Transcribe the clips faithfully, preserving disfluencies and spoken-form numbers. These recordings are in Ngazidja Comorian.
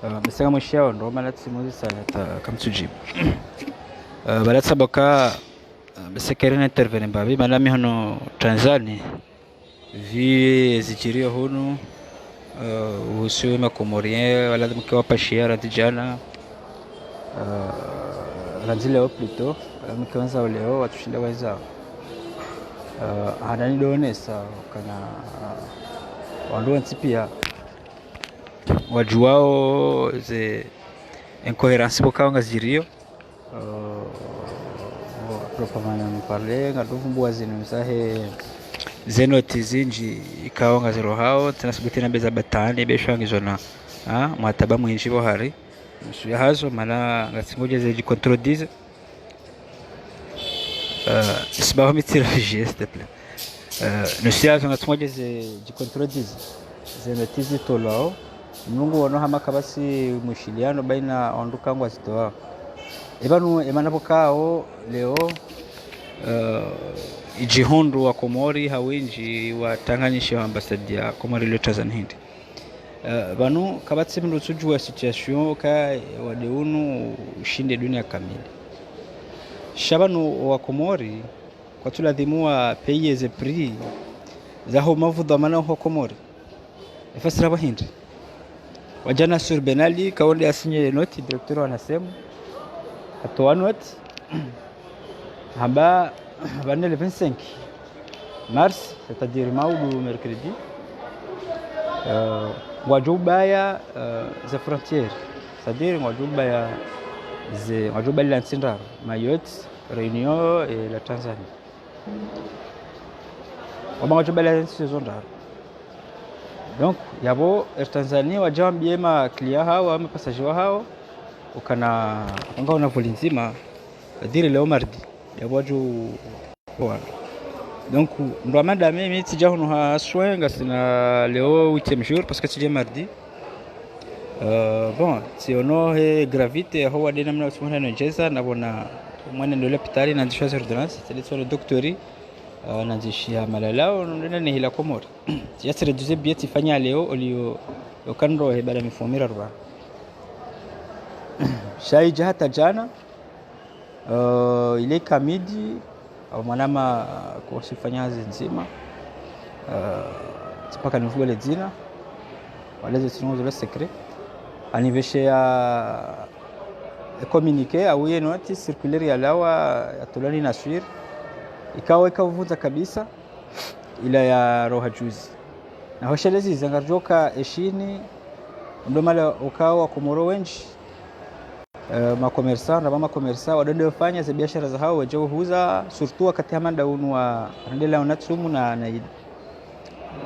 Ah, mese ngamwishiyawo ndo mana tsimuzisa hata kamtsudjibu. Ah, bala tsaboka, ah, mese keri na intervenir mbapvi, mana mi hunu Tanzanie, vi zidjiriyo hunu, ah, uhusu ma Comoriens, wala mke wapashiya randzi djana, ah, randzi leo plutôt, wala mke wandzao leo, watsushinda wandzao. Ah, hanani donesa, kana, ah, wandru wontsi piya wadjuwawo ze incohérences pvo kawo ngazidjiriyo. Euh, bon, à proprement parler, ngadopvumbuwa zinu zahe, ze notes zindji ikawo ngazirohawo, tsina subuti nambe za batwili, be shwa ngizona, ah, mwataba mwindji pvo hari. Nusu yahazo, mana ngatsingudjeze dji contredise. Euh, sibaho mi tsi réfugié, s'il te plaît. Euh, nusu yahazo ngatsingudjeze dji contredise. Ze notes zitolwawo. Mlungu wono hama kapvatsi mwishiliano baina wandru kangwazitowawo. Epvanu, emana pvo kawo leo, euh, idjihundru wa Komori ha windji watsanganyishe ambassade ya Komori leo Tanzanie hindri. Eh, pvanu kapvatsi mndru utsudjuwa situation ka wade unu ushinde dunia kamili. Sha pvanu wa Komori, kwatsu ladhimu wa payer ze prix zaho mavudhwamana ho Komori. Efasiri pvo hindri. Wadja na sur Ben Ali, kawo nde asinye note, directeur wa ANACEM, hatowa note. Hamba, pvanu le vingt-cinq mars, c'est-à-dire maudu mercredi, euh, ngwadjo ubaya, euh, ze frontières, c'est-à-dire ngwadjo ubaya ze, ngwadjo ubaya ntsi ndraru, Mayotte, Réunion et la Tanzanie. Wamba ngwadjo ubaya ntsi zo ndraru. Donc, yapvo Air Tanzanie wadja wambiye ma clients hawo, ma passagers wahawo, ukana, wanga una vol ndzima, c'est-à-dire leo mardi, yapvo wadjo Voilà. Donc, ndo amanda mi, mi tsidja hunu ha soins, ngasina leo huitième jour, parce que tsidja mardi. Euh, bon, tsiono he gravité, yaho wade namna usimwana nodjeza, napvona mwana ndo lapitali, nandzishiya ordonnance, tsende tsiono docteur, euh, nandzishiya malalao, nende nihila Komori. Tsidja tsiréduire billet tsifanya leo, oliyo, okandro he bala mifumo miraru pvanu. Sha idja hata djana, euh, ile kamidi, au mwanama, euh, kusifanya hazi ndzima, euh, tsipaka nivuwe le dzina, wala ze tsingo zole secret. Anipvesheya, euh, communiqué, au ye note, circulaire yalawa, yatolwa ni Naswir. Ikawo ikavundza kabisa, ila yaroha juzi. Na hoshelezi zangaridjoka eshini, ndo mala ukawo wa Komoro wendji, eh, ma commerçants, na ba ma commerçants, wadonde ufanya ze biashara zahawo, wedje uhuza, surtout wakati hama nda unu wa, rendelea una tsumu na, na Idi.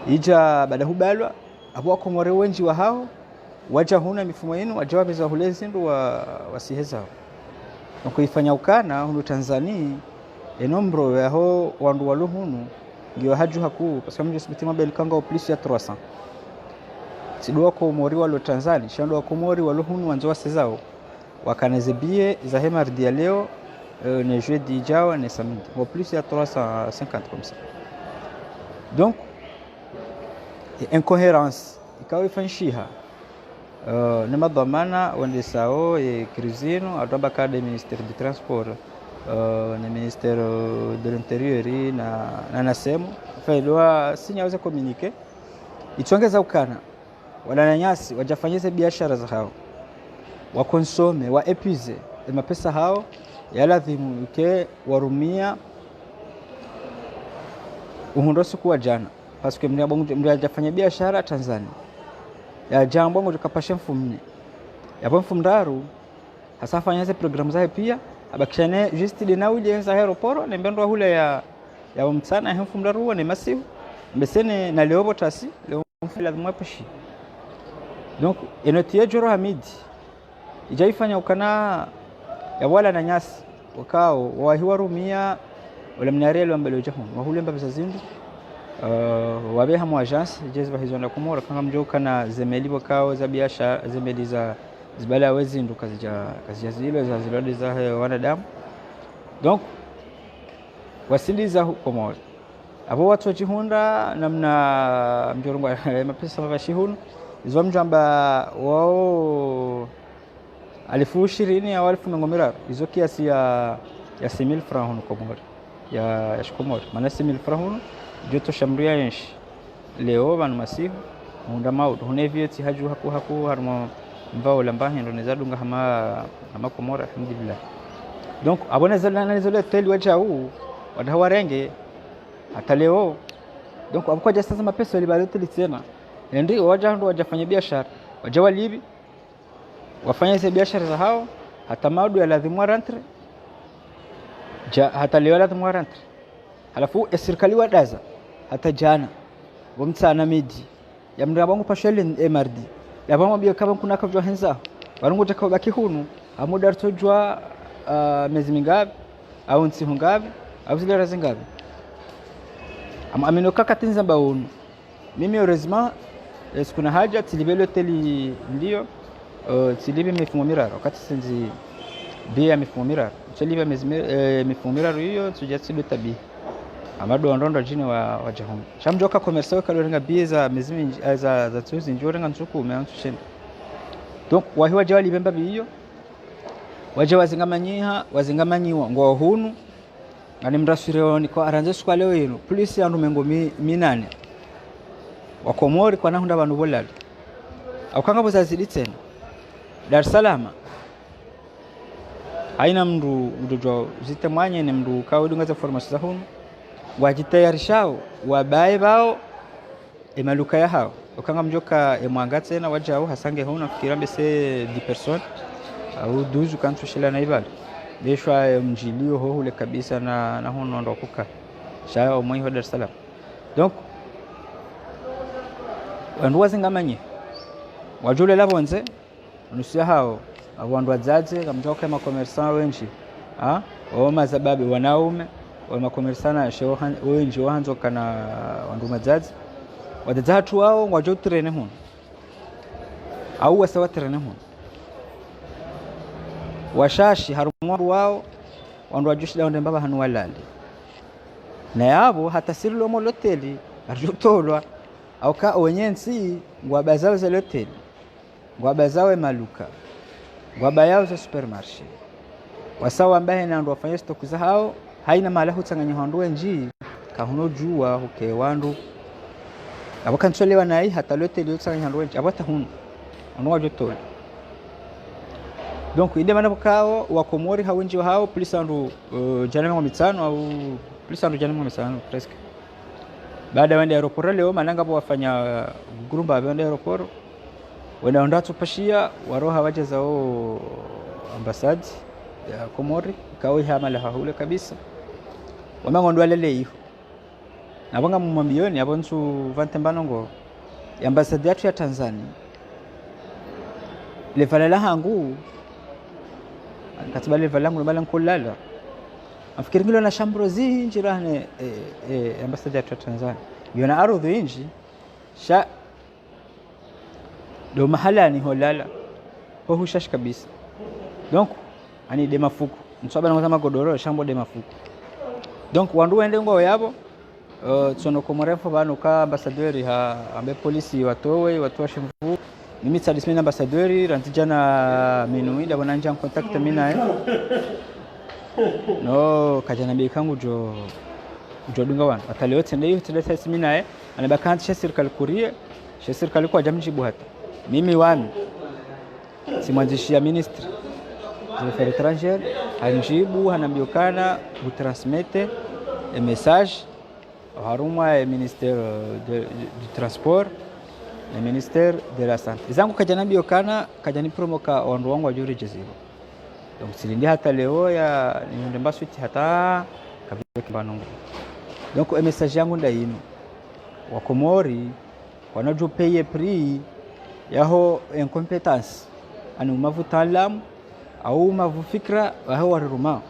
Idja baada hubalwa, apvo wa Komoro wendji wahawo, wadja hunu mifumo yinu, wadja wapveza hule zindru wa, wasihezao. Donc, ifanya ukana, hunu Tanzanie, e nombre yaho wandru walo hunu, ngiyo hadju hakuu, parce que mdji sibiti mabeli kanga au plus ya trois cents. Tsi ndo wa Komori walo Tanzanie, sha ndo wa Komori walo hunu wandzo wasezao, wakana ze billet zahe mardi ya leo, euh, ne jeudi idjao, ne samedi. Au plus ya trois cent cinquante comme ça. Donc, e incohérence, ikawo ifanyishiha, euh, ne madhwamana wendesao ye crise inu, atwamba kade ministère du transport, euh, ne ministère, euh, de l'intérieur, na, na ANACEM, enfin, lwa sinya waze communiqué, itsongeza ukana, wala wananyasi, wadjafanya ze biashara zahawo, wa consommer, wa épuiser, e mapesa hawo, ya ladhimu ike warumia uhundro siku wa djana. Parce que mndru yabongo, mndru yadjafanya biashara Tanzanie. Yadjambwa ngodjo kapashe mfumo nne. Yapvo mfumo ndraru, hasa fanya ze programme zahe pia, abakishane juste de nauli yenza aéroport, ne mbendwa hule ya, ya mtsana, he mfumo ndraru wo ne masihu, mbesene na leo pvo tasi, leo mfumo ladhimu apashe. Donc, eno tiye djoro Hamidi, idja ifanya ukana ya wala wananyasi, wakawo, wahiwa rumia, wala mnari yalo ambalo djahun, wahule mbapvi za zindru, euh, wabeha mu agence, idjezi bahizo na Komoro, kanga mdjo ukana ze meli wakawo, za biashara, ze meli za, zibala we zindru, kazidja, kazidja zilo, za zilo de za, eh, wanadamu. Donc, wasindiza hu Komoro. Apvo watsodjihundra namna mdjorongwa mapesa mapvashi hunu. Izo mdjwamba wao alifu shirini au alifu mengo miraru. Izo kiasi ya, ya six mille francs hunu Komori. Ya, ya shikomori. Mana six mille francs hunu, djo tosha mdru ya enshi. Leo pvanu masihu, munda maudu. Hune vio tsi hadju haku haku, harumwa mvao lamba hindru neza dunga hama, hama Komori, alhamdulillah. Donc, apvo neza lana neza le hôtel wadjau, wadaha warenge, hata leo. Donc, apvo kwadja saza mapesa li pvale hôtel tsena. Endi, wadja hindru wadja fanya biashara. Wadja walipvi, wafanya ze biashara zahao, hata maudu ya lazimu wa rentre, dja, hata leo lazimu wa rentre. Halafu, e sirikali wadaza, hata djana, wo mtsana midi, ya mdru apvo ngu pashele e mardi, ya pvo mwambio kaba nkuna kavyo henza, warungu djaka wabaki hunu, ha muda rutsodjua, ah, mezi mingapvi, au ntsihu ngapvi, au zilera zingapvi. Am-, amino kaka tsinza mba unu. Mimi heureusement, eh, tsikuna hadja, tsilipve le hôtel ndiyo, eh, tsilipve mifumo miraru, wakati tsindzi biya mifumo miraru. Tsilipve mezi mi-, eh, mifumo miraru iyo, tsudja tsidwe tabi. Ama ndo ndrongoo djine wa, wadja hunu. Sha mdjoka commerçant weka lorenga biya za mezi mindji, eh, za, za ntsu zindji, orenga ntsu kume, ntsu shenda. Donc, wahi wadja walipve mbapvi iyo, wadja wazingamanyiha, wazingamanyiwa, ngwa hunu, ngani mraswire oni kwa arandze suku wa leo yinu, plus ya wandru mengo mi-, minane. Wa Komori kwana hundra pvanu pvo lala. Au kanga pvo zazidi tsena. Dar es Salaam. Haina mndru, mndru djo zite mwanye ne mndru kawe dunga za formation za hunu. Wadjitayarishao, wabaye pvao, e maluka yahao. Ukanga mdjoka e mwanga tsena wadjao hasange hunu, nafikiri mbese dix personnes au douze, kantsu shila na ipvale. Beshwa, e, mdjilio ho hule kabisa na, na hunu ndo kuka. Sha omwenyi ho Dar es Salaam. Donc, wandru wazingamanye. Wadjule la pvondze, nusu yahao, apvo wandru wadzadze, kamdjoka e ma commerçants wendji. Ha? O mazababi wanaume, o ma commerçants na she o han-, wendji wahandzoka na wandru madzadze. Wadzadze hatru wao, ngwadjo trene hunu. Au wasa wa trene hunu. Washashi, harumwa wandru wao, wandru wadjo shinda wende mbapvi hanu walale. Na yapvo, hata siri lomo loteli, ardjo tolwa, au ka wenye ntsi, ngwabazao ze loteli. Ngwabazao e maluka. Ngwabayao ze supermarché. Wasa wamba hena wandru wafanya stock zahao, haina mahala hutsanganya wandru wendji, kahunu djuwa, huke wandru. Apvo kantsu elewa nayi, hata loteli yotsanganya wandru wendji, apvo hata hunu. Wandru wadjo tolwa. Donc, inde mana pvokao, wa Komori ha wendji wahao, plus wandru, eh, djana mengo mitsanu, au plus wandru djana mengo mitsanu, presque. Baada wende aéroport leo, mana ngapvo wafanya groupe mbapvi wende aéroport. Wende wandru watsu pashia, waroha wadjeza o ambassade ya Komori, kao iha mahala hahule kabisa. Wamba ngondro walele iho. Na pvanga mumwambioni, apvo ntsu pvante mbano ngo, ya ambassade yatru ya Tanzanie. Le pvala lahangu, katiba le pvala langu, le pvala nkolala. Nafikiri ngilo na shambro zindji rahana, eh, eh, ambassade yatru ya Tanzanie. Yona ardhu indji, sha ndo mahala ni holala. Ho hushashi kabisa. Donc, ani nde mafuku. Ntswaba na magodoro, shambo nde mafuku. Donc, wandru wende ngwao yapvo, eh, tsono Komori pvo pvanu ka ambassadeur ha, ambe polisi watowe, watowe shimvu. Mimi tsadisi mi na ambassadeur, randzi djana minuit, ndapvo nandja en contact mi naye. No, kadjanambia ikao ngudjo, ngudjo dunga wandru. Hata leo tsende iyo, tsende tsadisi mi naye, anamba kantsi she sirikali courrier, she sirikali kwadja mdjibu hata. Mimi wami, tsimwandzishia ministre des Affaires étrangères, handjibu, hanambia ukana, vous transmettez un message, harumwa e ministère, euh, de, du transport, le ministère de la santé. Izangu kadjanambia ukana, kadjani promettre ka wandru wangu wadjo redjeziwa. Donc, tsilindi hata leo ya, nihundre mbaswiti hata, kapvile kimba nungu. Donc, e message yangu nda inu. Wa Komori, kwanadjo payer prix yaho incompétence, ani umavu taalamu, au umavu fikira, waho wariruma.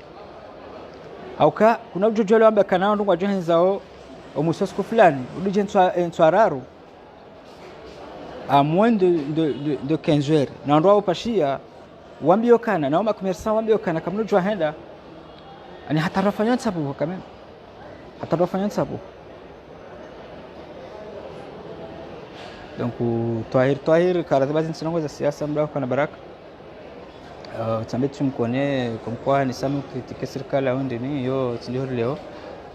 Au ka, kunadjo djwele wamba kana wandru ngwadjo hendza o, o mwiso siku fulani, uduje ntswa, ntswa raru, à moins de, de, de, de quinze heures. Na wandru wao pashia, wambio kana, na o ma commerçants wambio kana, kamnadjo henda, ani hata rafanya ntsabu quand même. Hata rafanya ntsabu. Donc, Twahir, Twahir, karadhi bazi ntsi ndrongo za siasa, mdru kana baraka. Euh, tsambe tsi mkone, comme quoi, ni sami critiquer sirikali au ndeni, yo, tsi ndihori leo.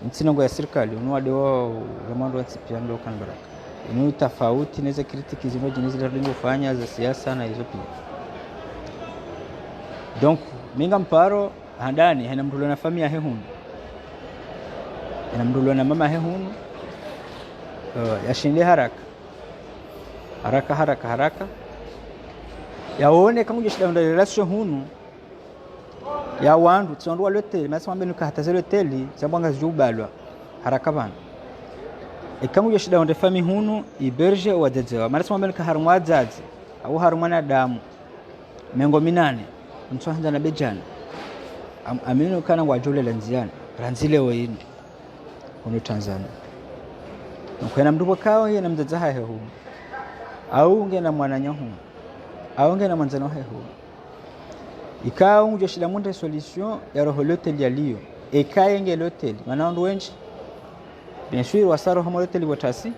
Ntsi ndrongo ya sirikali, unu wade wa, wa mwando wa ntsi pia mdru kana baraka. Inu tafauti, neze critiques zinu djine zile ringo fanya za siasa na izo pia. Donc, mi ngamparo, handani, hena mdru ulo na famiyi yahe hunu. Hena mdru ulo na mama yahe hunu. Euh, yashinde haraka. Haraka, haraka, haraka. Yaone eka ngudjo shinda hundra relation hunu. Ya wandru, tsi wandru wa l'hôtel, mana tsi mwambe nuka hata ze l'hôtel, tsi mwambe ngazidjo ubalwa. Haraka pvanu. Eka ngudjo shinda hundre famiyi hunu, héberger wadzadze wawo. Mana tsi mwambe nuka harumwa wadzadze, au harumwa wanadamu mengo minane, ntsu handza na bedjana. Am-, aminu kana ngwadjo ulela ndziani, randzi leo inu, hunu Tanzania. Donc, hena mdru pvo kao, yena mdzadze hahe hunu. Au ngena mwananya hunu. Au ngena mwandzani wahe hunu. Ikao ngudjo shinda mundre solution ya roho l'hôtel yaliyo. Eka yenge l'hôtel, mana wandru wendji. Bien sûr, wasaro hama l'hôtel pvo tasi.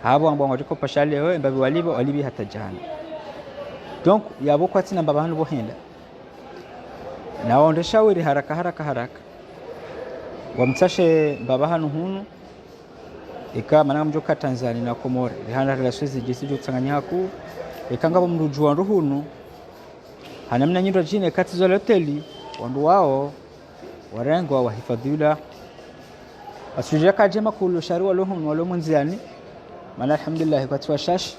Hapvo ambao ngwadjo kopa sha leo, embapvi walipva, walipvi hata djana. Donc, yapvo kwatsina mbapvi hanu pvo henda. Na wandre shawiri haraka, haraka, haraka. Wamtsashe mbapvi hanu hunu. Eka mana ngamdjo ka Tanzania na Komori. Rihana relations zidjisi djo tsanganya haku. Eka ngapvo mdru djuwa wandru hunu. Hana mna nyindro djine eka tsi zo l'hôtel. Wandru wao. Warengwa wahifadhwiwa. Asudja kadje makulu shari walo hunu, walo mundziani. Mana alhamdulillah, kwatsi washashi.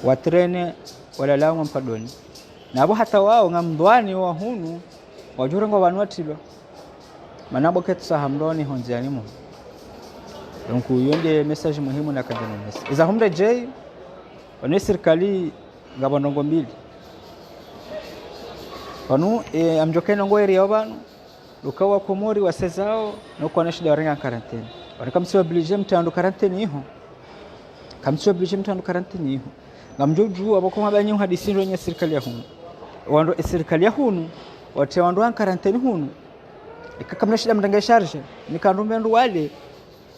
Watrene, walala mwa mpandoni. Na apvo hata wao, ngamdhwani wa hunu, wadjurengwa pvanu watrilwa. Mana pvo ketsaha mdroni hondziani mu. Donc, iyo nde message muhimu nakandza nimese. Iza humre djei, pvanu sirikali ngapvo ndrongo mbili. Pvanu, eh, amdjoke ndrongo eri yao pvanu, luka wa Komori wasezao, no kwana shinda warenga quarantaine. Wanu kamtsi obligé mtrie wandru quarantaine iho. Kamtsi obligé mtrie wandru quarantaine iho. Ngamdjo djuwa pvo koma pvanyi uhadisi ndro nye sirikali ya hunu. Wandru, e sirikali ya hunu, watrie wandru wa quarantaine hunu. Eka kamna shinda mrenge charge, nika ndru mbe wandru wale,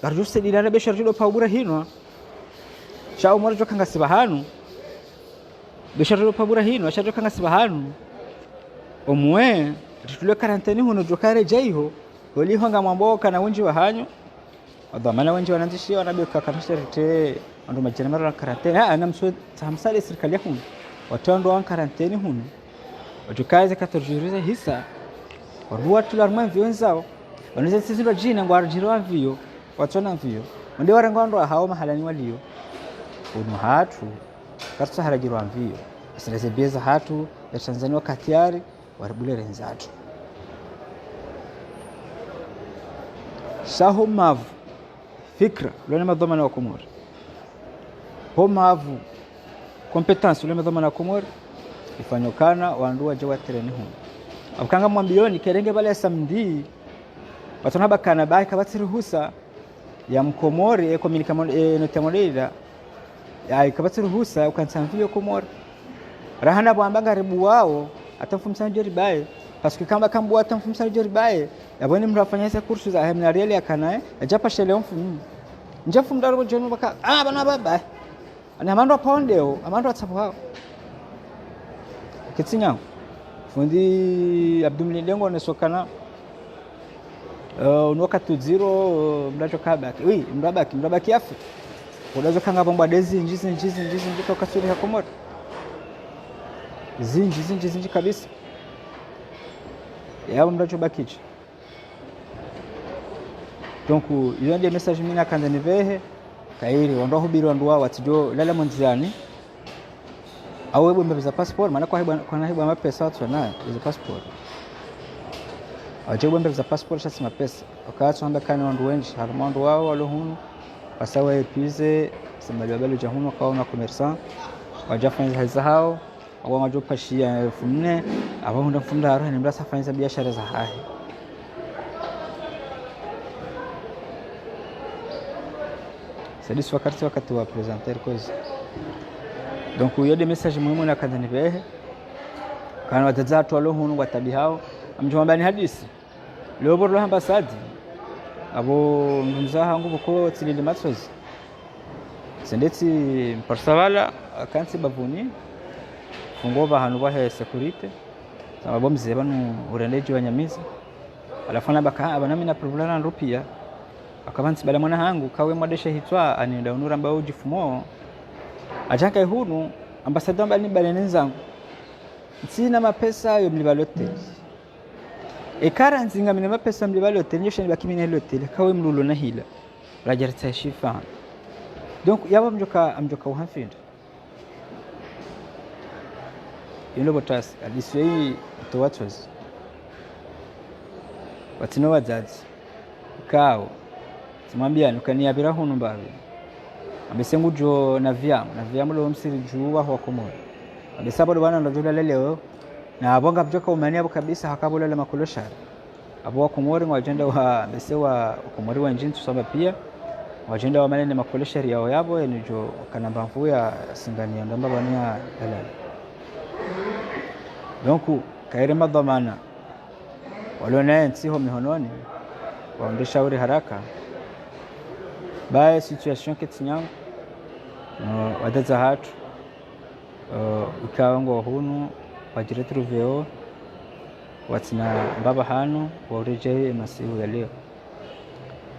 ngaridjo saidiana be sha ridjo pva ubure hinwa. Sha omwe ridjo ka ngasi pvahanu. Be sha ridjo pva ubure hinwa, sha ridjo ka ngasi pvahanu. Omwe, ritulwe quarantaine hunu djo kare djaiho, holiho ngamwambo kana wendji wahanyu. Wadhwamana wendji wanandzishiwa na be ka kana sha ritre, wandru madjana mararu wa quarantaine. Ah, namso, tsaha msaada sirikali ya hunu. Watrie wandru wa quarantaine hunu. Wadjo kaze quatorze jours zahisa. Wandru watrilwa harumwa mviyo ndzao. Wanu ze ntsi zindro djine ngwaridjiro wa mviyo. Watsona mviyo. Wende warengwa wandru wahao mahalani waliyo. Hunu hatru. Kartsa harajiro wa mviyo. Asina ze biye zahatru, ya Tanzania wakati yari, waribule rendza hatru. Sha ho mavu. Fikira, lone madhwamana wa Komori. Ho mavu, compétence, lone madhwamana wa Komori, ifanyo kana wandru wadje watrene hunu. Apvo ka ngamwambiyoni, kerenge pvale samedi, watsona pvakana bahi kapvatsi ruhusa ya Mkomori, e communiqué mo-, e note ya Mondeira, ya kapvatsi ruhusa, ukantsa mviyo Komori. Rahana pvo amba ngaribuwao, hata mfumtsanu djo ribaye. Parce que kamba kambuwa hata mfumtsanu djo ribaye, yapvo ni mdru afanya ze courses zahe mna riali yakanaye, yadja pashele omfumu. Ndje mfumu ndaro djonu pvaka, ah, pvanu pvabaye. Ani amandro apvondeo, amandro atsapvo hao. Ketsi nyangu. Fundi Abdou Mlinde ngo nesokana. Euh, uno katudziro, euh, mdru adjo kabaki. Oui, mdru abaki, mdru abaki yafi. Udazo kanga pvombwa de zindji, zindji, zindji, zindji, toka suri ha Komori. Zindji, zindji, zindji kabisa. Yapvo mdru adjo bakidje. Donc, iyo nde message mi nakandza nipvehe, kayiri, wandru wahubiri wandru wao watsidjo lala mondziani. Au ebwe mbapvi za passeport, mana kwa hibwa, kwana hibwa mapesa watso nayo, za passeport. Wadje ebwe mbapvi za passeport sha tsi mapesa. Wakatso hamba kana wandru wendji, harumwa wandru wao walo hunu, wasa wa épuisé, sambali wabalo dja hunu, wakaona commerçant, wadja fanya hazi zahao, apvo ngwadjo pashia elfu nne, apvo hundra mfumdraru, hene mdru asa fanya za biashara zahahe. C'est dit, wakati, wakati wa présenter cause. Donc, iyo nde message muhimu nakandza nipvehe. Kana wadzadze watru walo hunu ngwatabihao. Amdjo mwambani hadisi. Leo pvo rilo hamba sadi. Apvo mdru mzaha hangu pvoko tsilili matsozi. Tsende tsi mparisa pvala, akantsi bavuni, fungo pvahanu pvahe sécurité. Samba bo mze pvanu urende djiwa nyamiza. Halafu namba ka, apvanu mi na problème na ndru piya. Aka pvantsi pvala mwana hangu, kawe mwadesha hitswa, ani nda unu ramba udjifumo. Adja nkayi hunu, ambassadeur amba ni pvale nenzangu. Ntsina mapesa yo mlipva l'hôtel. Eka randzi ngamina mapesa mlipva l'hôtel, nyo sha nibaki mi na l'hôtel, kawe mlulo na hila. Radja ritsahe shifa. Donc, yapvo mdjoka, mdjoka uhamfinda. Yule botasi, hadisi yeyi utowa tsozi. Watsina wadzadze. Kao. Tsimwambiya, nuka niyapvira hunu mbapvi. Ambese ngudjo na viyamu, na viyamu lo msiri djuwa ho Komori. Ambese apvo ndo pvanu ndo djo lala leo. Na apvo ngapvodjoka umani apvo kabisa haka pvo lala makoloshari. Apvo Wakomori ngwadjenda wa, ambese Wakomori wendji ntsu samba piya. Ngwadjenda wamane ne makoloshari yawo yapvo, yeni djo kana mbapvu ya singani ya ndamba pvanu ya lala. Donc, kayiri madhwamana. Walo naye ntsi ho mihononi, waonde shauri haraka. Baye situation ketsi nyangu, no, wadzadze hatru, eh, ikao ngo hunu, wadjiretrouvéo, watsina mbapvi hanu, wauredjeyi emasihu ya leo.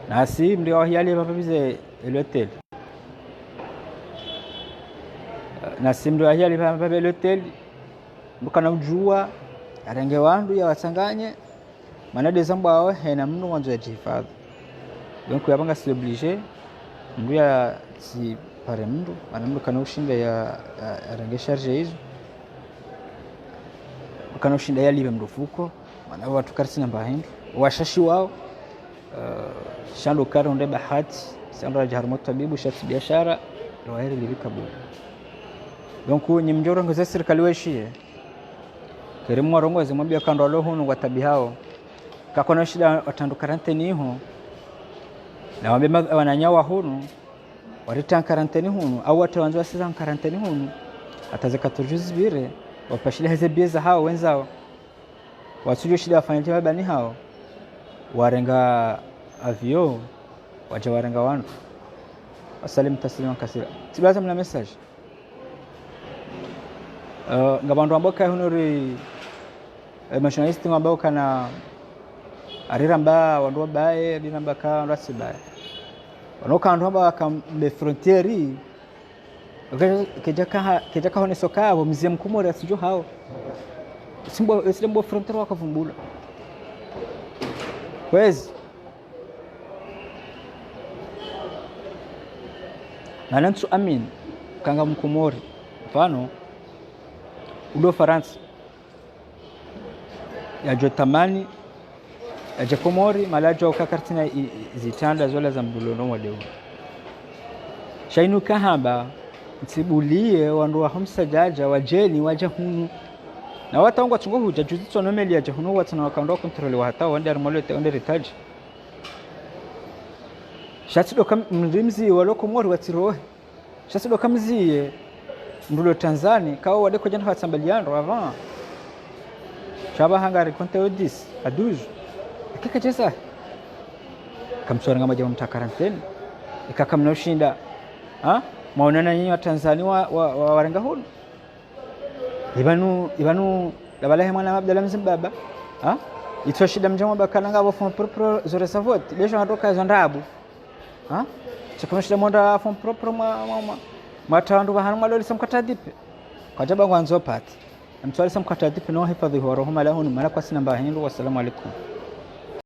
Nasi mndru wahiya lipva mbapvi ze l'hôtel. Nasi mndru wahiya lipva mbapvi l'hôtel, mndru kana udjuwa, arenge wandru yawatsanganye, mana deza mbwawo hena mndru ngwandzo yadjihifadhwi. Donc, yapvo ngasi obligé, mndru yatsipare mndru, mana mndru kana ushinda ya, ya, yarenge charge izo. Kana ushinda yalipve mndru fuko, mana watru karitsina mbahindru. Washashi wawo, eh, sha ndo kari unde bahati, sha ndo radja harumwa twabibu, sha tsi biashara, ndo waheri lipvi kabuli. Donc, nyi mdjo rongoza sirikali weshiye. Keri mwarongoze mwambiye ka ndo walo hunu ngwatabihao. Kakwana shida watrandu quarantaine iho. Na wambe ma, wananya wa hunu, waritra quarantaine hunu, au watre wandzo wasiza quarantaine hunu. Hata ze quatorze jours zipvire, wapashile heze biye zahao wendzao. Watsudjo shida wafanye tima bani hao. Warenga avion, wadja warenga wandru. Wasalim tasliman kathira. Tsibaza mna message. Eh, ngapvo wandru wambao ka hunu ri, eh, ma journaliste ngwambao kana ariramba wandru wabaye, ariramba ka wandru wasibaye. Wanoka wandru wambao ka mbe frontière, ke-, kedjaka ha-, kedjaka honeso ka, apvo mze Mkomori atsidjo hao. Simbo, esidembo frontière wakavumbula. Kwezi. Mana ntsu amini, ka nga Mkomori. Mfano, ulo Farantsa. Yadjo tamani, yadje Komori, mahala yadjo uka karitsina i, i, zitranda zola za mbulo no mwadeu. Sha inu kahamba, ntsibuliye, wandru wa homsa djadja, wadjeni, wadja hunu. Na wata ngwatsungo hudja, juzi tsono meli yadja hunu, watsina wakandwa contrôle wa hata, wande armolete, wande retadji. Sha tsidoka mrimzi, walo Komori, watsirohe. Sha tsidoka mziye, mndru lo Tanzani, kawo wade kodjana watsambaliya ndro avant. Sha pvaha ngari compte yo dix à douze. Eka kadjeza. Kamtsorenga madjama mta quarantaine. Eka kamna ushinda. Ha? Mwaonana nyinyi Watanzani wa, wa, wa, warenga hunu. Ipvanu, ipvanu, labala he mwana Abdallah Mzimbaba. Ha? Itso shida mdjama bakana ngapvo fonds propres zo resa vote. Besho hatoka zo ndrabo. Ha? Tsi kamna shida mwonda fonds propres mwa, mwa, mwa. Mwatrandu pvahanu mwalolisa mkatra dipe. Kwadjaba ngwandzo pati. Mtwalisa mkatra dipe no hifadhwi wa roho mahala hunu, mana kwasina mbahindru. Wassalamu alaikum.